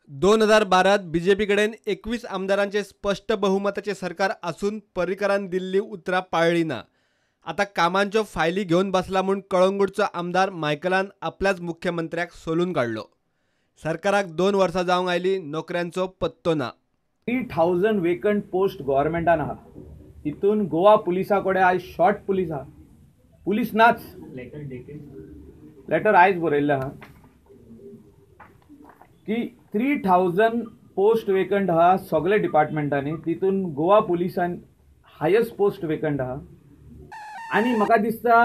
2012 BJP कडेन 21 आमदारांचे स्पश्ट बहुमताचे सरकार आसून पर्रीकरान दिल्ली उतरां पाळ्ळी ना. आतां कामांच्यो फायली घेवन बसला म्हूण कळंगूटचो आमदार मायकलान आपल्याच मुख्यमंत्र्याक सोलून काडलो. सरकाराक 2 वर्सां जावंक आयली, नोकऱ्यांचो पत्तो ना. 3000 वेकंट पोस्ट गव्हर्मेंटान आहा, तितून गोवा पुलिसा कडेन आयज शॉर्ट पुलीस आहा, पुलीस नाच. लेटर आयज बरयल्लें आहा की 3000 पोस्ट वेकंट आहा सगळे डिपार्टमेंटांनी, तितून गोवा पुलिसान हायस्ट पोस्ट वेकंट आहा. आनी म्हाका दिसता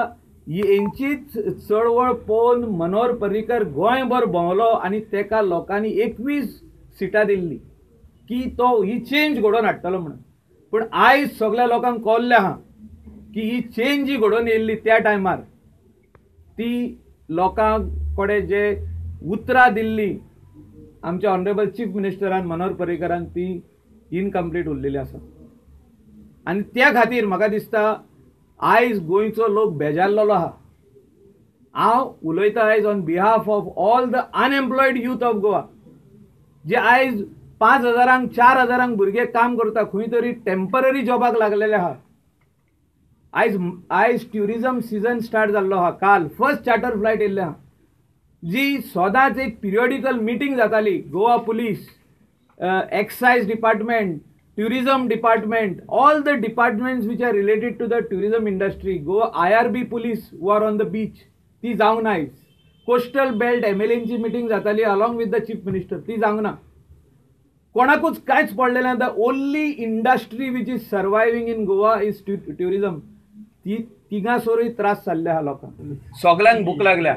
हेंचीच चळवळ पळोवन मनोहर पर्रीकर गोंयभर भोंवलो आनी तेका लोकांनी 21 सिटां दिल्ली की तो ही चेंज घडोवन हाडटलो म्हणून. पूण आयज सगळ्या लोकांक कळ्ळें आहा की ही चेंज जी घडोवन येयल्ली त्या टायमार ती लोकां कडेन जे उतरां दिल्ली आमच्या ऑनरेबल चीफ मिनिस्टरान मनोहर पर्रीकरान ती इनकम्प्लीट उरलेली आसा. आनी त्या खातीर म्हाका दिसता आयज गोंयचो लोक बेजारलेलो आहा. हांव उलयता आयज on behalf of all the unemployed youth of Goa, जे आयज 5000 4000 भुरगे काम करता, खंय तरी टेम्पररी जॉबाक लागलेले आहा. आयज आयज ट्युरिजम सिजन स्टार्ट जाल्लो आहा, काल फर्स्ट चार्टर फ्लायट येयल्ले आहा, जी सदांच एक पिरियडिकल मिटींग जाताली Goa police, excise department, tourism department, all the departments which are related to the tourism industry, Goa IRB police who are on the beach, ती जावंक ना. आयज कोस्टल बेल्ट एमएलएंची मिटींग जाताली along with the chief minister, ती जावंक ना. कोणाकूच कांयच पडलेलें ना. The only industry which is surviving in Goa is tourism. ती तिगासरूय त्रास जाल्ले आहा लोकांक, सगल्यांक भूक लागल्या.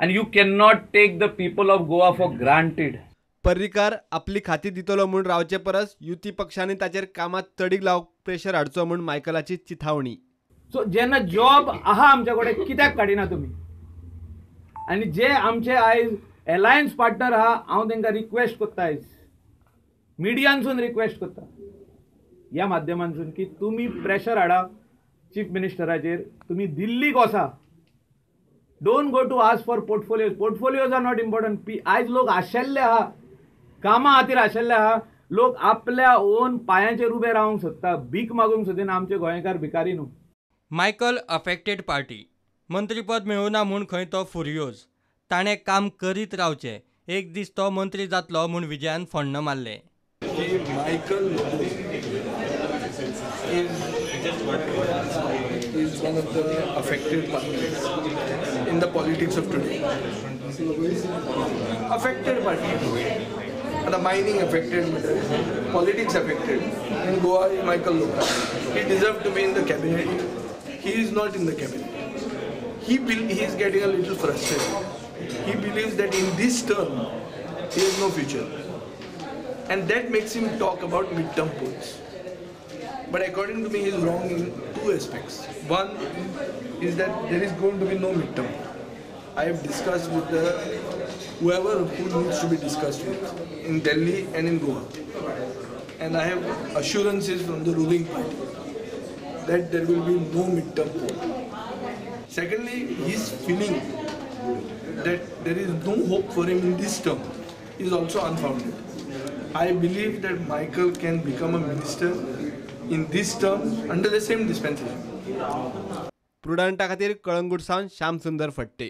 आनी you can not take the people of Goa for granted. Parrikar आपली खाती दितलो म्हूण रावचे परस युती पक्षांनी ताचेर कामात तडीक लावंक प्रेशर हाडचो म्हूण मायकलाची चिथावणी. सो जेन्ना जॉब आहा आमच्या कडेन कित्याक काडिना तुमी? आनी जे आमचे आयज एलायन्स पार्टनर आहा, हांव तांकां रिक्वेस्ट करता, आयज मिडियानसून रिक्वेस्ट करता ह्या माध्यमांतसून की तुमी प्रेशर हाडा चीफ मिनिस्टराचेर, तुमी दिल्लीक वचा. Don't go to ask for portfolios, portfolios are not important. आयज लोक आशेल्ले आहा, कामा खातीर आशिल्ले आहा, लोक आपल्या ओन पांयांचेर उबे रावंक सोदता, भीक मागूंक सोदिना. आमचे गोंयकार भिकारी न्हू. मायकल अफेक्टेड पार्टी, मंत्रीपद मेळुना म्हूण खंय तो फुर्योज. ताणें काम करीत रावचें, एक दीस तो मंत्री जातलो म्हूण विजयान फोण्ण मारलें. Michael is one of the affected parties in the politics of today. Affected party. The mining affected, politics affected. In Goa, Michael Lobo, he deserved to be in the cabinet. He is not in the cabinet. He is getting a little frustrated. He believes that in this term, he has no future. And that makes him talk about midterm polls. But according to me, he is wrong in two aspects. One is that there is going to be no midterm. I have discussed with the whoever who needs to be discussed with in Delhi and in Goa. And I have assurances from the ruling party that there will be no midterm poll. Secondly, his feeling that there is no hope for him in this term is also unfounded. I believe that Michael can become a minister in this term under the same dispensation. प्रुडंटा खातीर कळंगूट सावन श्याम सुंदर फट्टे.